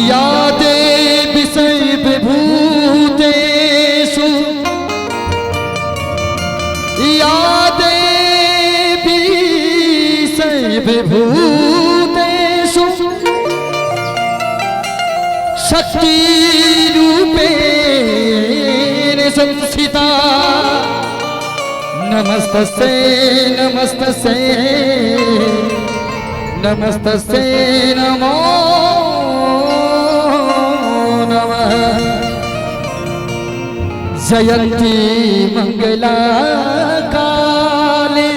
या देवी सर्वभूतेषु या देवी सर्वभूतेषु शक्तिरूपेण संस्थिता नमस्तस्यै नमस्तस्यै नमस्तस्यै नमो नमः। जयंती मंगला काली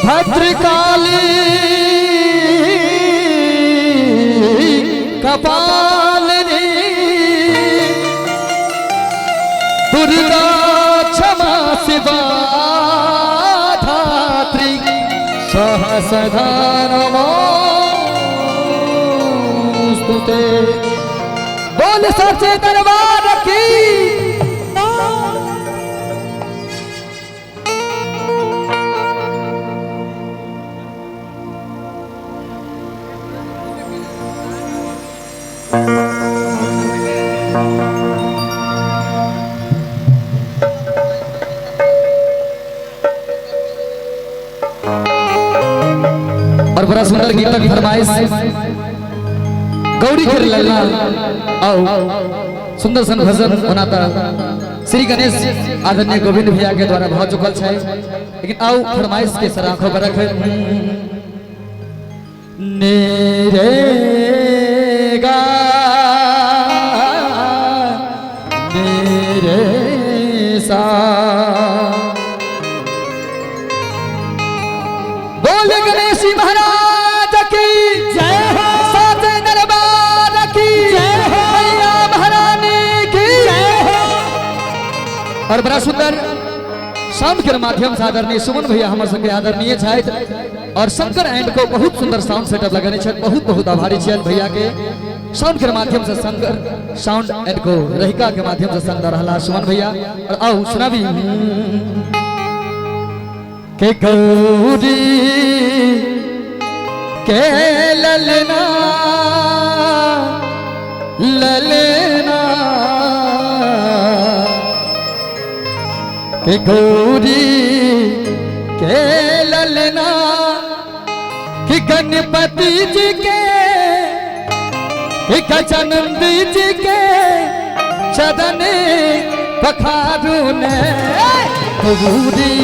भद्रकाली कपालिनी दुर्गा क्षमा शिवा धात्री सहसधा नमोस्तुते। बोल सच्चे दरबार की। और बड़ा सुंदर गीतक फरमाइश गौरी के ललना आओ सुंदर सन भजन बनाता श्री गणेश आदरणीय गोविंद भैया के द्वारा भऽ चुकल छै, लेकिन आओ फरमाइश के सराखो बरख नेरेगा नेरे सा। बोल गणेश जी महाराज की जय हो, साचे दरबार की जय हो, मैया महारानी की जय हो। और बड़ा सुंदर साउंड के माध्यम से आदरणीय सुमन भैया हमर सबके आदरणीय छथि और शंकर एंड को बहुत सुंदर साउंड सेटअप लगेने छथि। बहुत बहुत आभारी छियनि भैया के। साउंड के माध्यम से शंकर साउंड एंड को रहिका के माध्यम से संग रहला सुमन भैया। और आओ सुनाबी के गौरी के ललना ललना के गौरी के ललना कि गणपति जी के कि गजानंद जी के चरण पखारू ने गौरी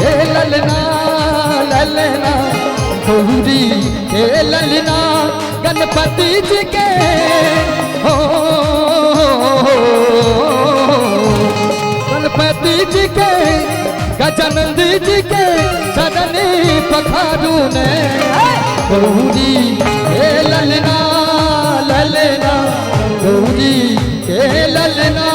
के ललना ललना गौरी के ललना गणपति जी के हो गणपति जी के गजानंद जी के चरण पखारू ने गौरी के ललना ललना गौरी के ललना।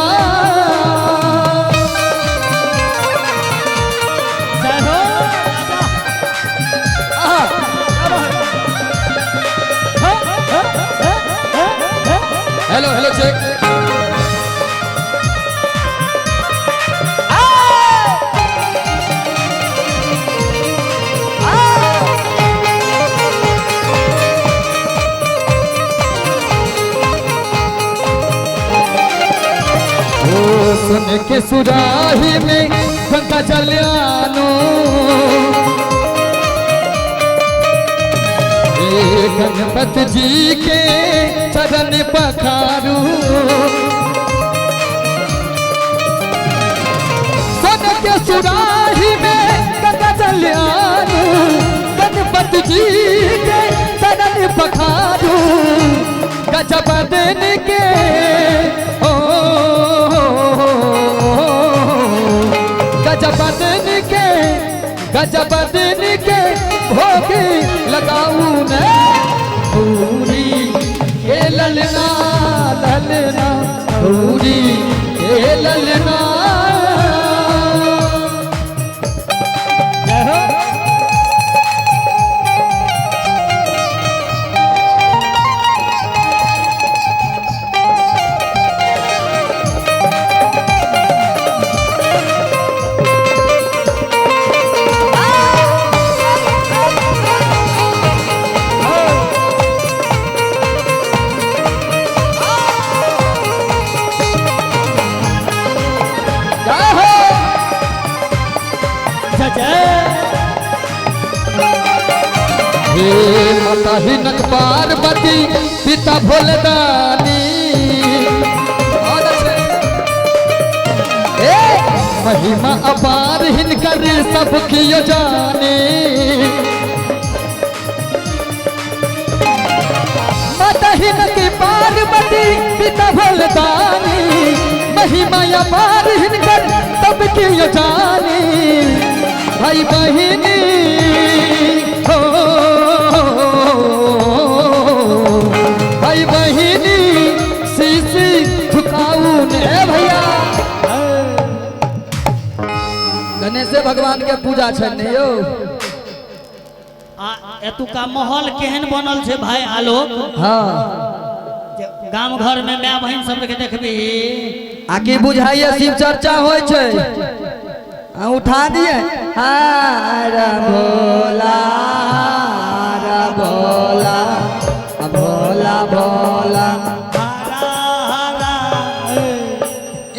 Hello hello check. सुन के सुराही में गंगा जल आनो गणपति जी के चरण पखारू सुन के सुराही में गंगा जल आनो गणपति जी के चरण पखारू गजब दिन के ओ गजब दिन के गजब दिन के भोग लगाऊ ने गौरी के ललना ललना, गौरी हे ललना। जय हो। जय हो। जय जय। हे माता हिनक पार्वती पिता भोलदानी, हे महिमा अपार हिनकर सब कियो जाने। माता हिनक पार्वती पिता भोलदानी, महिमा अपार हिनकर सब कियो जाने। भाई बहिनी हो, भाई बहिनी शीशी झुकाऊ ने भैया। गणेशे भगवान के पूजा छै ने यौ। आ एतुका माहौल केहन बनल छै भाई आलोक। हाँ गाम घर में my बहिन सब के देखबी आ की बुझाइए शिव चर्चा होइ छै, आ उठा दिए हर भोला हर भोला भोला भोला।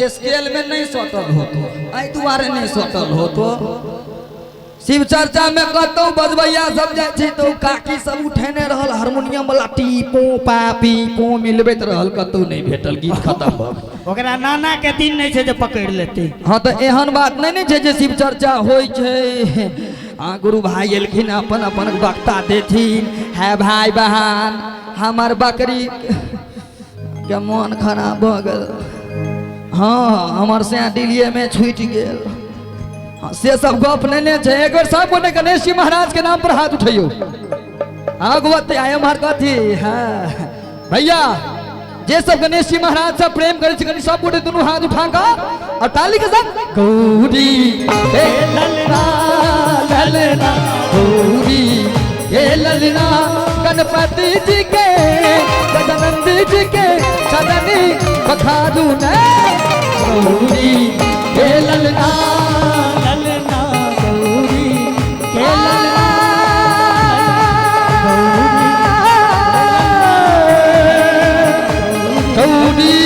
स्केल में नहीं सटल होतो, एहि दुआरे नहीं सटल होतो। शिव चर्चा में कतौ बजबैया सब जाइ छै तो काकी सब उठेने रहल हारमोनियम वाला टी पो पा पी पो मिलबैत रहल, कतौ नहीं भेटल, गीत खत्म भऽ गेल। ओकरा नाना के दिन नहीं छै जे पकड़ लेते। हाँ तो एहन बात नहीं ने छै जे शिव चर्चा होइ छै। हाँ गुरु भाई एलखिन अपन अपन वक्ता देथिन, है भाई बहन हमर बकरी के मोन खराब भऽ गेल, हाँ हमर से दिल्लीए में छूटि गेल, हाँ, से सब गप नहीं ने छै। एक बेर सब गोटे गणेश जी महाराज के नाम पर हाथ उठैयौ। भगवती आय हमार कथी। हाँ भैया जे सब गणेश जी महाराज से प्रेम करै छै कनि सब गोटे दुनू हाथ उठा कऽ और ताली के संग गौरी हे ललना ललना, गौरी हे ललना, गणपति जी के गजानंद जी के सदनी पखारू ने, गौरी हे ललना ललना, गौरी के ललना, गौरी